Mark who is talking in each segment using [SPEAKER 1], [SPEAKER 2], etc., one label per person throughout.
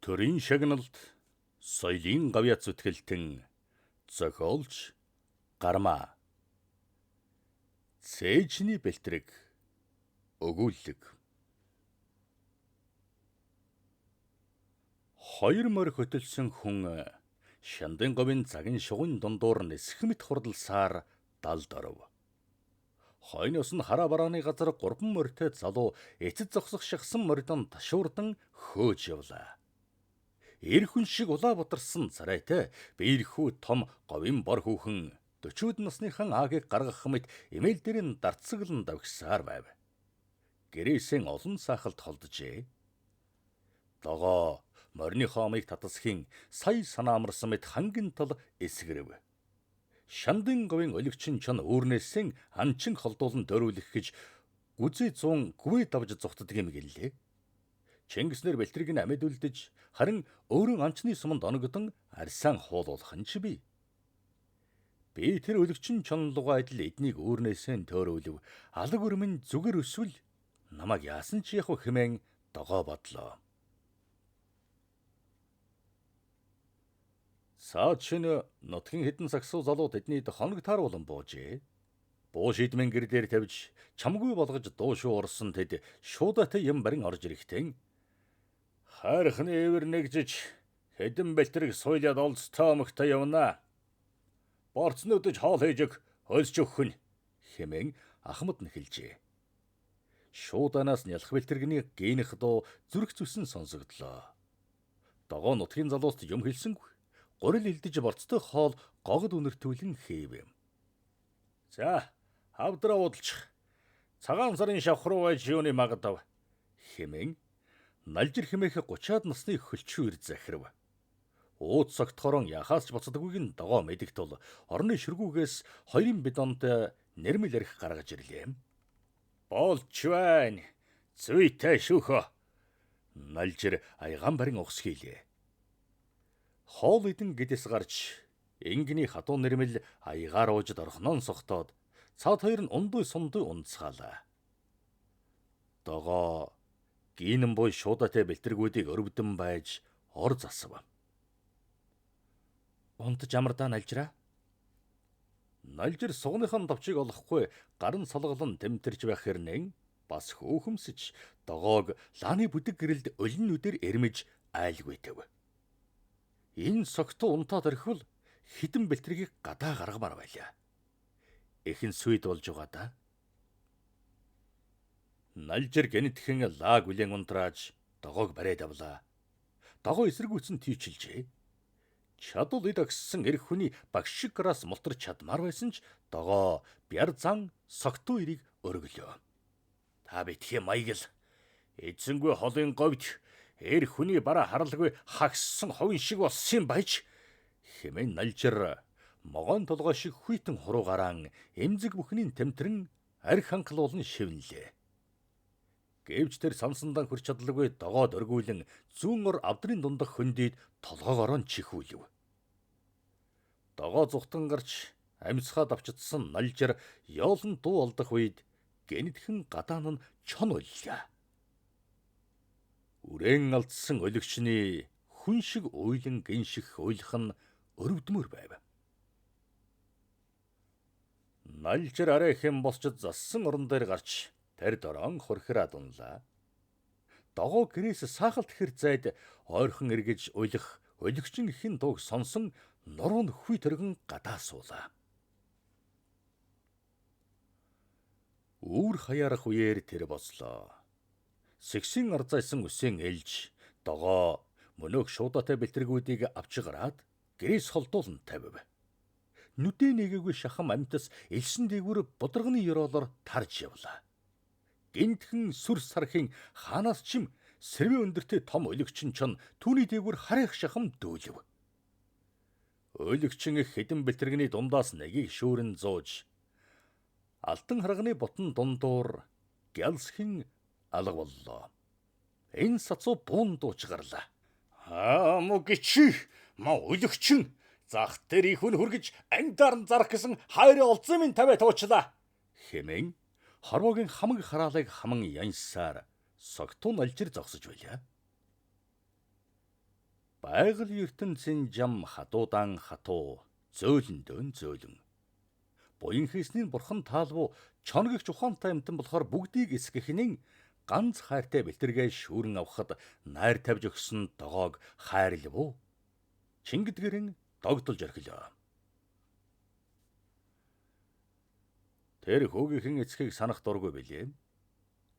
[SPEAKER 1] Төрийн шагналт соёлын гавьяат зүтгэлтэн зохиолч Гармаа. Цээжний бэлтрэг өгүүлэг. Хоёр морь хөтөлсөн хүн Шандын говийн загин шугын дундуур нисэх мэт хурдалсаар далд оров. Хойноос нь хараа барааны газар гурван морьтой залуу эцэд зогсох шахсан морьдон ташуурдан хөөж явлаа. Эр хүн шиг улаа бутарсан царайтай биерхүү том говийн бор хүүхэн 40-д насныхан аагийг гаргах мэт эмээл дээр нь дарцсаглан давхисаар байв. Гэрээсээ олон саахалд холджээ. Догоо морины хоомыг татасхийн сая санаамарсан мэт хангин тал эсгэрэв. Шандын говийн өлөгчин чон үүрнээсээ анчин холдуулан дөрвөлөх гэж гүзээ 100 гүвээ давж зугтдаг юм гэллээ. Чингиснэр бэлтрийг нь амьд үлдэж харин өөрөө анчны суманд оногдон арьсаан хуулуулах нь ч бий. Би тэр өлөгчин чонлогоо адил эднийг үүрнээсээ төөрөөлөв. Алаг өрмөн зүгээр өсвөл намайг яасан ч яах вэ хэмээн догоо бодлоо. Цаад шинэ нутгийн хэдэн сагсуу залуу тэднийд хоног тааруулан буужээ. Буу шийдмэн гэр дээр тавьж чамгүй болгож дуу шуу орсон тэд шуудатай юм барин орж ирэхдээ хайрхны эвэр нэгжиж хэдэн бэлтрэг суйлаад олзтой омогтой явна. Борцнуудж хоол хийж өг хөлсч өгөх нь хэмээн ахмад нь хэлжээ. Шууданаас нялх бэлтрэгний гинэх дуу зүрх зүсэн сонсогдлоо. Догоо нутгийн залууст юм хэлсэнгүй. Гурил илдэж борцтой хоол гогд үнэртүүлэн хийв. За, хавдраа уудалчих. Цагаан сарын шавх руу байж юуны магадав хэмээн налжир хэмээх 30-аад насны хөлчүү ир захирав. Ууд согтхорон яхаас ч буцдаггүйг нь догоо мэдэх тул орны шүргүүгээс хоёрын бидонд нэрмэл арх гаргаж ирлээ. Болж байна. Зүйтэй шүүхөө. Налжир аягаан барин ухс хийлээ. Хоол идэн гэдэс гарч энгний хатуу нэрмэл аягаар ууж дорхнон согтоод цаад хоёр нь ундуй сундуй унцгаалаа. Догоо гинэн буй шуудатай бэлтрэгүүдийг өрөвдөн байж ор засав. Унтж амардаа налжраа. Налжир сугныхан товчийг олохгүй гарын солголон тэмтэрч байх хэрнэн бас хөөхөмсөж догоог лааны бүдэг гэрэлд олин нүдээр эрмэж айлгүйтэв. Энэ согтуу унтаад орхивол хідэн бэлтрэгийг гадаа гаргамаар байлаа. Эхэн сүйд болж байгаа да. Налжир гэнэтхэн лаа гүлэн унтрааж догоог бариад авлаа. Догоо эсэргүүцэн тийчилжээ. Чадвал эд агссан эрх хүний багш шиг гараас мултарч чадмаар байсан ч догоо бяр зан согтуу эрийг өргөлөө. Та битгий маягл эзэнгүй холын говьд эр хүний бараа харалгүй хагссан ховын шиг болсон юм байж хэмээн налжир могоон толгой шиг хүйтэн хуруугараан эмзэг бүхний тэмтрэн арх ханхлуулан шивнэлээ. Гэвч тэр сансандан хөрч чадалгүй догоод өргүүлэн зүүн ор авдрын дундах хөндийд толгоогоороо чихүүлв. Догоо зүхтан гарч амьсгаа давчдсан налжир ёолон дуу олдох үед гэнэтхэн гадаан нь чон боллоо. Үрээн алдсан өлөгчний хүн шиг уйлан гинших уйлах нь өрөвдмөр байв. Налжир арай ихэн босч зассан орон дээр гарч тэр дорон хурхираад унлаа. Догоо гэрээс саахалт хэр зайд ойрхон эргэж уйлах өлөгчин ихэн дууг сонсон нуруу нь хүй төргөн гадаа суулаа. Үүр хаяарах үеэр тэр бослоо. Сэгсийн арзайсан үсэн элж догоо мөнөөх шуудатай бэлтрэгүүдийг авч гараад гэрээс холдуулан тавив. Нүдээ нэгээгүй шахам амьтас элсэн дээгүүр бударганы ёроолоор тарж явлаа. Гинтхэн сүр сархийн хаанаас ч юм сэрвээ өндөртэй том өлөгчин чон түүний дээгүүр харих шахам дүүлв. Өлөгчин их хэдэн бэлтрэгний дундаас нэгийг шүүрэн зууж алтан харганы ботон дундуур гялсхэн алга боллоо. Энэ сацуу буун дууч гарлаа. Аа мөгчи ма өлөгчин зах дээр их хүн хүргэж амьдаар нь зарах гэсэн хайрын олзын минь тавиа туучлаа хэмээн хорвоогийн хамаг хараалыг хаман янсаар согтун налжир зогсож байлаа. Байгаль ертөнцийн жам хатуудаан хатуу, зөөлөндөө зөөлөн. Буян хийсний бурхан таалвуу чонгогч ухаантай амьтан болохоор бүгдийг эсгэх нь ганц хайртай бэлтэргээ шүүрэн авахад найр тавьж өгсөн догоог хайрлав уу? Чингэдгэрэн догдолж орхилоо. Тэр хөөгийнхэн эцгийг санах дургүй билээ.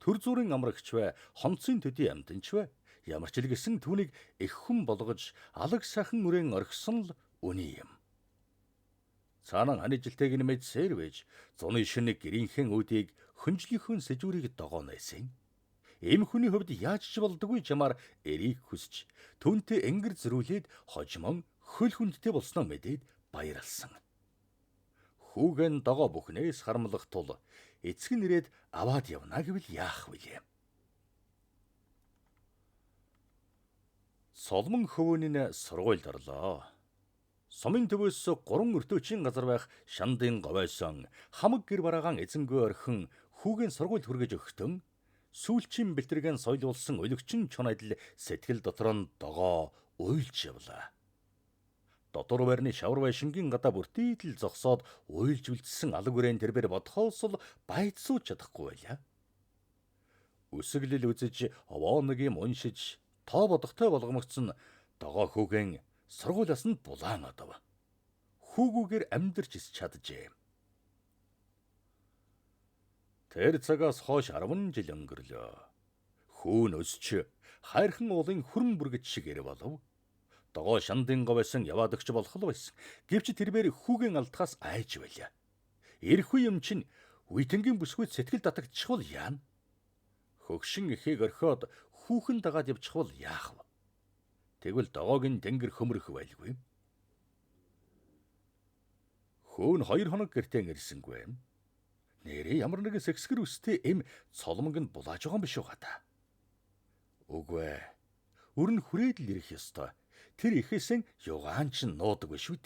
[SPEAKER 1] Төр зүрийн амрагч бай, хонцын төдий амьтан ч бай. Ямар ч л гэсэн түүнийг эх хүн болгож алаг сайхан өрөөн орхисон л үний юм. Цаанан ханижилтэйг нь мэдсээр байж зуны шинэ гэрийнхэн үүдийг хөнжлийнхөн сэжүүрийг догоон байсан. Эм хүний хувьд яаж ч болдоггүй чамаар эрийг хүсч түүнтэй энгэр зөрүүлээд хожмон хөл хүндтэй болсноо мэдээд баярлсан. Хүүгэн догоо бүхнээс харамлах тул эцэг нь ирээд аваад явна гэвэл яах вүлээ? Соломон хөвөн нь сургуульд орлоо. Сумын төвөөс 3 өртөөчийн газар байх Шандын говойсон хамаг гэр бараагаан эзэнгүй орхин хүүгийн сургуульд хүргэж өгтөн сүүлчийн бэлтэргэн соёлуулсан өлөгчин чон адил сэтгэл дотор нь догоо уйлж явлаа. Дотор байрны шавар байшингийн гадаа бүртийдэл зогсоод уйлж үлдсэн алаг үрээн тэрбэр бодхоос л байцсууч чадахгүй байлаа. Үсэглэл үзэж овоо нэг юм уншиж тоо бодохтой болгомогдсон догоо хүүгэн сургуулиас нь булаан одов. Хүүгүүгээр амьдарч ис чаджээ. Тэр цагаас хойш 10 жил өнгөрлөө. Хүүн өсч хайрхан уулын хүрэн бүргэд шиг ирэв болов. Догоо шандын говьсон яваад өгч болох л байсан. Гэвч тэрбээр хүүгэн алдахаас айж байлаа. Ирэх үе юм чинь үеийнгийн бүсгүйд сэтгэл татагдчихвал яана? Хөгшин эхийг орхиод хүүхэн дагаад явчихвал яах вэ? Тэгвэл догоог нь тэнгэр хөмрөх байлгүй. Хөөн 2 хоног гэртээ ирсэнгүй. Нэрээ ямар нэгэн сэгсгэр үстэй эм цолмонг нь булааж байгаа юм биш үү гата. Үгүй ээ. Өрн хүрээд л ирэх ёстой. Тэр ихэсэн югаан ч нуудаг биш үү.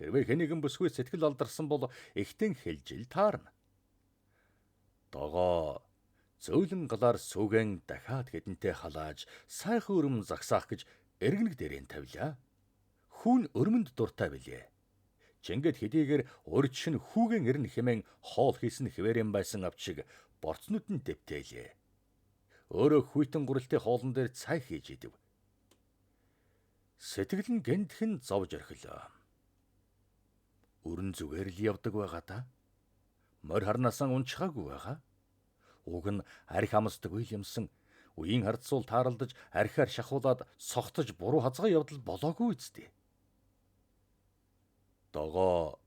[SPEAKER 1] Хэрвээ хэнийгэн бүсгүй сэтгэл алдарсан бол ихтэн хэлжил таарна. Догоо зөөлөн галаар сүгэн дахиад хэдэнтэй халааж сайхан өрөм загсаах гэж эргэнэг дээрэн тавилаа. Хүүн өрмөнд дуртай билээ. Чингэд хэдийгээр урьд шин хүүгэн эрнэ хэмээн хоол хийсэн хэвээрэн байсан авчиг борцнууд нь дэвтээлээ. Өөрөө хүйтэн гурилтай хоолн дээр цай хийж идэв. Сэтгэл нь гэнтхэн зовж орхилоо. Өрн зүгээр л явдаг байгаа да. Морь харнаасаа унчхаагүй байгаа. Уг нь арх амсдаггүй юмсан. Үеийн хардсуул тааралдаж архиар шахуулаад согтож буруу хазгай явдал болоогүй үсттэй. Догоо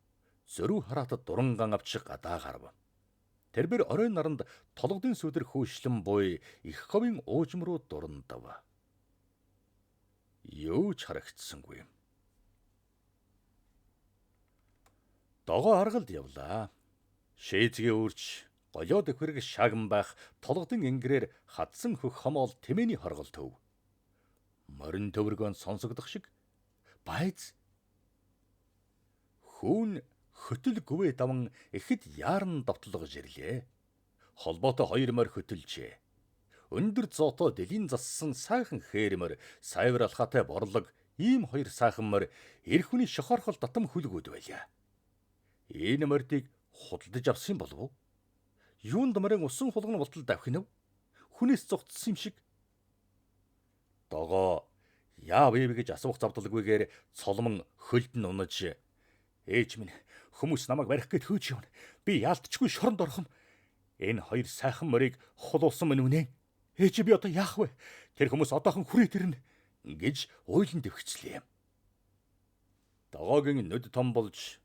[SPEAKER 1] зөрүү хараатад дуранган авч гадаа гарв. Тэрбэр оройн наранд толгодын сүдэр хөөшлөн буй их говийн уужим руу дурандав. Юу ч харагдсангүй. Догоо аргалд явлаа. Шээзгийн үрч голио дэхвэрэг шаган байх толгодын ингэрээр хадсан хөх хомоол тэмээний хоргол төв. Морин төвөргөн сонсогдох шиг байз. Хүүн хөтөл гүвээ даван ихэд яаран довтлогож ирлээ. Холбоотой хоёр морь хөтөлжээ. Өндөр зоотой дэлийн зассан сайхан хээр морь, сайвар алхаатай борлог ийм хоёр сайхан морь эр хүний шохорхол татам хүлгүүд байлаа. Энэ морьдыг худалдаж авсан болов уу? Юунд морин усан хулган болтол давхинав? Хүнээс зугтсан юм шиг. Догоо яав ив гэж асуух завдалгүйгээр цолмон хөлд нь унаж ээж минь хүмүүс намайг барих гээд хөөж явна. Би яалтчгүй шоронд орох юм. Энэ хоёр сайхан морийг хулуулсан мань үнэ. Ээж би одоо яах вэ? Тэр хүмүүс одоохон хүрээд ирнэ гэж уйлан дэвхчлээ. Догоогийн нүд том болж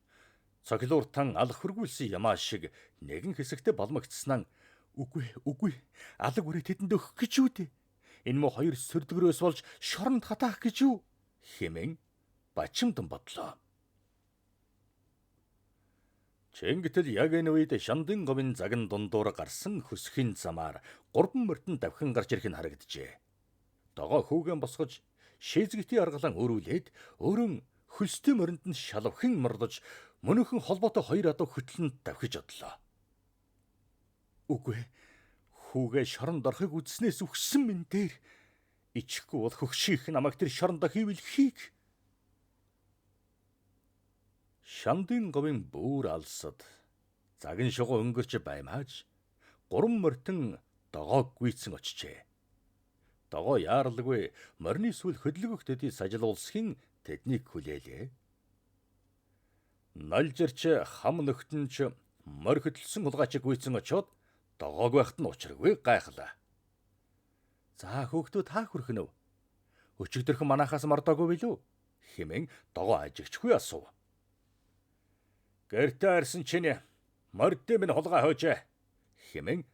[SPEAKER 1] цохилууртан алах хөргүүлсэн ямаа шиг нэгэн хэсэгтээ балмагцснаа үгүй алаг үрээ тэдэнд өгөх гэж үү дээ. Энэ мө хоёр сөрдгөрөөс болж шоронд хатаах гэж юу хэмээн бачимдан бодлоо. Чингэтэл яг энэ үед Шандын говийн заган дундуур гарсан хөсхийн замаар 3 морьтон давхин гарч ирэх нь харагджээ. Догоо хүүгэн босгож шээзгитийн аргалан өрүүлээд өөрөн хөлстэй моринд нь шалвхин мордож мөнөөхөн холбоотой хоёр адуу хөтлөнд давхиж одлоо. Үгүй хүүгээ шоронд орохыг үзснээс үхсэн минь дээр Ичихгүй бол хөгшийх намайг тэр шорондоо хийвэл хийх. Шандын говийн бүүр алсад загин шугуу өнгөрч баймааж 3 морьтон догоог гүйцэн очжээ. Догоо яарлгүй морины сүүл хөдлөгөх төдий сажилуулсхийн тэднийг хүлээлээ. Налжирч хам нөхтөнч морь хөдөлсөн хулгайчиг гүйцэн очоод догоог байхад нь учиргүй гайхлаа. За хөөхтөө та хүрхэн өв. Өчигдөрхөн манахаас мордоогүй билүү? Хэмээн догоо ажигчгүй асуув. Гэртээ арьсан чинь морьдын минь хулгай хойжээ хэмээн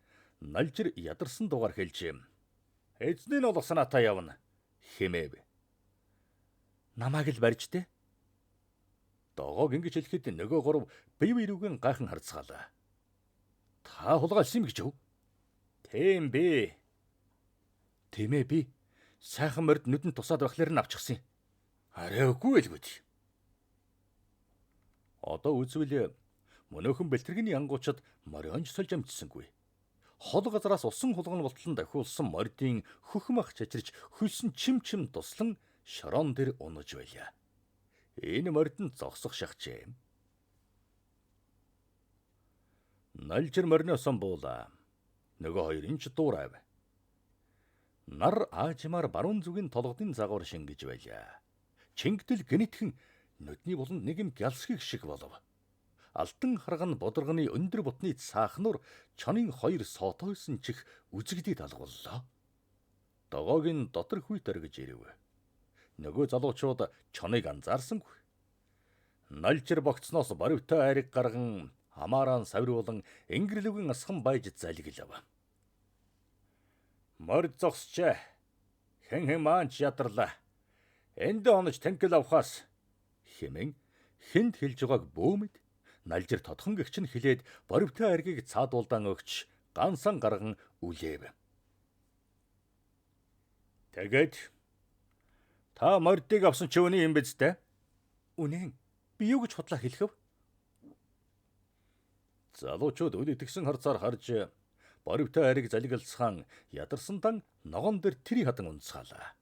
[SPEAKER 1] Налжир ядарсан дугаар хэлжээ. Эзний нь олгосонаатай явна хэмээв. Намайг л барьж дээ. Догоог ингэж хэлэхэд нөгөө гурав бие биерүүгэн гайхан харцгаалаа. Та хулгайлсан юм гэж үү? Тийм би. Тийм ээ би. Сайхан морьд нүдэнд тусаад байхлаар нь авчихсан юм. Арай үгүй элгүүд. Одоо үзвэл мөнөөхөн бэлтгэний янгуучид морионж сольж амжсангүй. Хол газраас усан хулган болтлон дахиулсан морьдын хөхмах чачирч хөлсөн чим чим туслан шорон дээр унаж байлаа. Энэ морьд нь зогсох шахжээ. Налжир мориносон буулаа. Нөгөө хоёрын ч дуурайв. Нар аажмаар баруун зүгийн толгодын загвар шингэж байлаа. Чингдэл гинэтхэн нүдний буланд нэг юм гялсхийг шиг болов. Алтан харган бодоргоны өндөр бутны цаахнуур чонын хоёр соотойсон чих үзэгдий талгууллаа. Догоогийн дотор хүйт оргиж ирэв. Нөгөө залуучууд чоныг анзаарсангүй. Налжир богцноос боривтой айрыг гарган хамааран савируулан ингэрлэвгэн асхан байж залгилав. Морь зогсчээ. Хэн хэн маань ч ядарлаа. Энд онож тэнхэл авахаас хэмээн хүнд хэлж байгааг бөөмөд Налжир тодхон гэгч нь хэлээд боривтой аргийг цаадуулдан өгч гансан гарган үлээв. Тэгээд та морьдыг авсан чи үний юм биз дээ? Үнэн. Би юу гэж худлаа хэлэх вэ? Залуучууд үл итгэсэн харцаар харж боривтой ариг залгилцхан ядарсан дан ногоон дээр тэрий хадан унцгаалаа.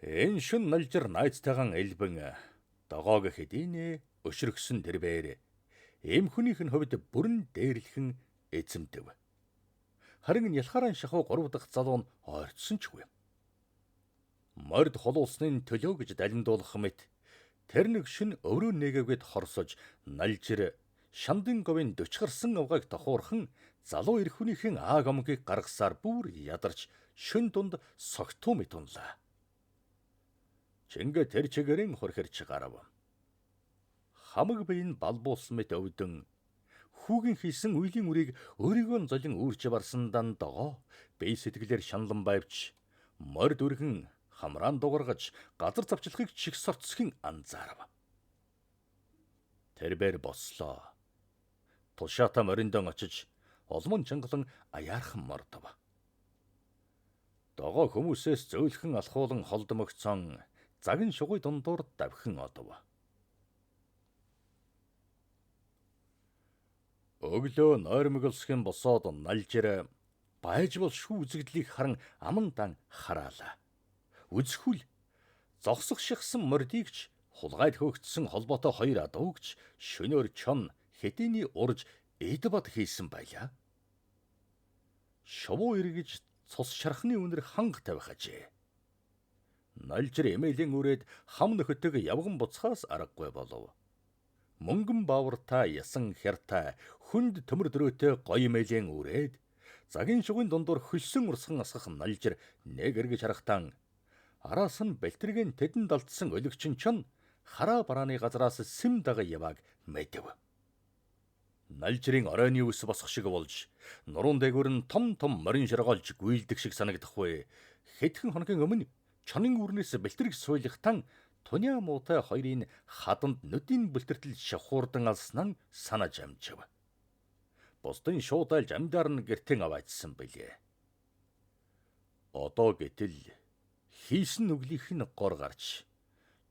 [SPEAKER 1] Энэ шүн Налжир найзтайгаан элбэн догоог хэдийнэ өшрөгсөн тэрбээр эм хүнийх нь хувьд бүрэн дээрлэхэн эзэмдэв. Харин ялхааран шахуу 3 дахь залуу нь ойртсон ч үгүй. Морьд холуулсны төлөө гэж далимдуулах мэт тэр нэг шин өрөө нэгэвгэд хорсож Налжир шандын говийн 40 гарсан авгайг тохуурхан залуу эр хүнийхэн ааг омгийг гаргасаар бүр ядарч шүн дунд согтуу мэт унлаа. Чингэ тэр чигээрэн хурхирч гарав. Хамаг бие нь балбуулсан мэт өвдөн хүүгийн хийсэн үеийн үрийг өөрийгөө золин үүрч барсан дан догоо бие сэтгэлээр шаналан байвч морьд үргэн хамраан дугаргаж газар завчлахыг чих сорцхийн анзаарав. Тэрбэр бослоо. Тушаата мориндон очиж олмон чангалан аяархан мордов. Догоо хүмүүсээс зөөлхөн алхуулан холдмогцсон загин шугуй дундуур давхин одов. Өглөө нойрмоглосхийн босоод налжир байж бол шүү үзэгдлийг харан аман дан хараалаа. Үзэхүүл зогсох шихсан мордигч хулгайд хөөгдсөн холбоотой хоёр адуугч шөнөөр чон хэдийний урж эд бод хийсэн байлаа. Шувуу эргэж цус шархны үнэр ханга тавих ажээ. Налжир эмээлийн үрээд хам нөхөтөг явган буцхаас аргагүй болов. Мөнгөн баавартай ясан хяртай хүнд төмөр дөрөөтэй гоё эмээлийн үрээд загин шугын дундуур хөлсөн урсган асгах налжир нэг эргэж харахтан араас нь бэлтргийн тэдэнд алдсан өлөгчин чон хараа барааны газраас сэм дага явааг мэдэв. Налжирын оройны үс босох шиг болж нуруунд дээгүүр нь том том морин шоргоолж гүйлдэх шиг санагдахгүй хэдхэн хоногийн өмнө чонын үрнээс бэлтрэг суйлахтан туниа муутай хоёрын хаданд нүдийн бүлтэртэл шавхуурдан алснан санаж амжив. Бусдын шуудайлж амьдаар нь гэртэн аваачсан билээ. Одоо гэтэл хийсэн нүглийнх нь гор гарч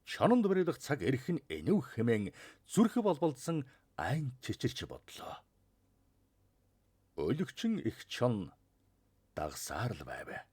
[SPEAKER 1] чононд барилах цаг эрх нь энэв хэмээн зүрх болболдсон айн чичирч бодлоо. Өлөгчин их чон дагсаар л байв.